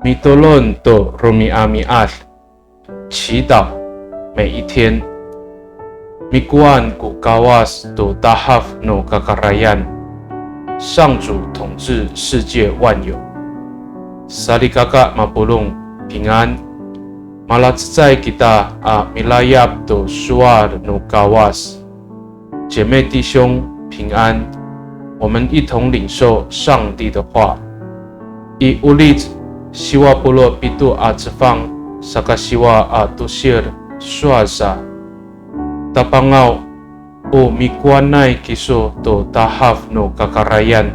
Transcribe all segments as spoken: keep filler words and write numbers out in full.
Mitolon to romi'ami'ad. 祈祷每一天。Mikowan ko Kawas to tahaf no kakarayan. 上主统治世界万有。Salikaka mapolong, 平安。Malacecay kita a milayap to sowal no Kawas. 姐妹弟兄平安，我们一同领受上帝的话。I Olic siwa polo' pito a cefang saka siwa a tosil sowal sa, Tapangaw, o mikowanay kiso to tahaf no kakarayan,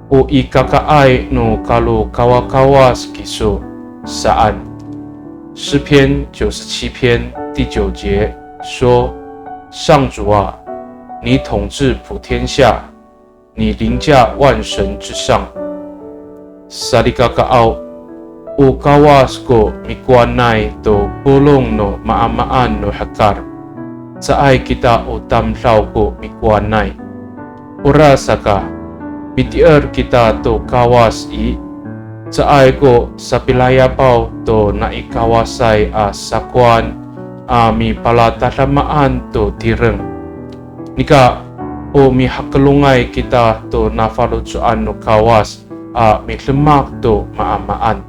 o ikakaay no kalokawakawas kiso saan. 诗篇九十七篇第九节说，上主啊，你统治普天下，你凌驾万神之上。Salikakaaw, o Kawas ko mikowanay to polong no maamaan no hekal. Caay kita o tamdaw ko mikowanay. Orasaka, mitier kita to Kawas i, caay ko sapilayapaw to nai Kawasay a sakowan a mipalatadamaan to tireng. Nika, o mihakelongay kita to nafaloco'an no Kawas a midemak to maamaan,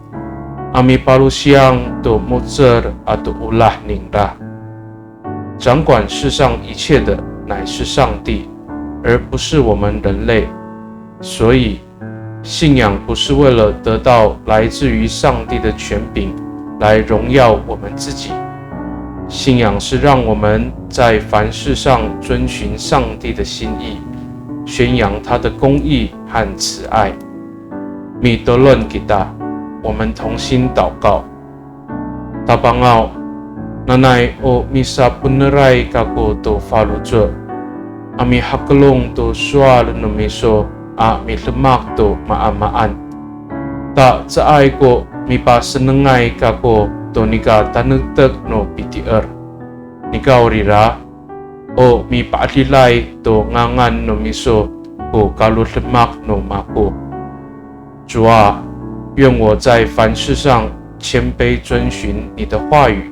a mipalosiyang to mo^cel ato olah ningra. 掌管世上一切的乃是上帝，而不是我们人类。所以，信仰不是为了得到来自于上帝的权柄来荣耀我们自己。信仰是让我们在凡事上遵循上帝的心意，宣扬他的公义和慈爱。Mitolon kita，我们同心祷告。 Tapangaw, nanay o misapoeneray kako to faloco' a mihakelong to sowal no miso a midemak to maamaan. Ta caay ko mipasenengay kako to nika tanektek no pitier. Nikawrira, o mipa'edilay to ngangan no miso ko kalodemak no mako. 主啊，愿我在凡事上谦卑遵循你的话语，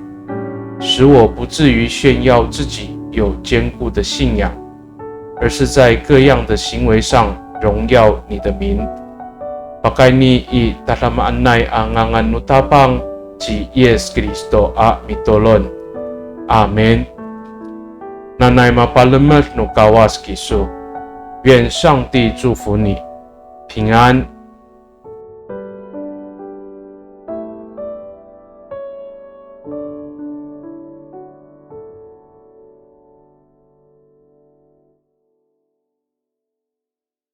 使我不至于炫耀自己有坚固的信仰，而是在各样的行为上荣耀你的名。Pakayni i tadamaanay a ngangan no Tapang ci Yis Kristo a mitolon. Amin. Nanay mapalemed no Kawas kiso. 愿上帝祝福你，平安。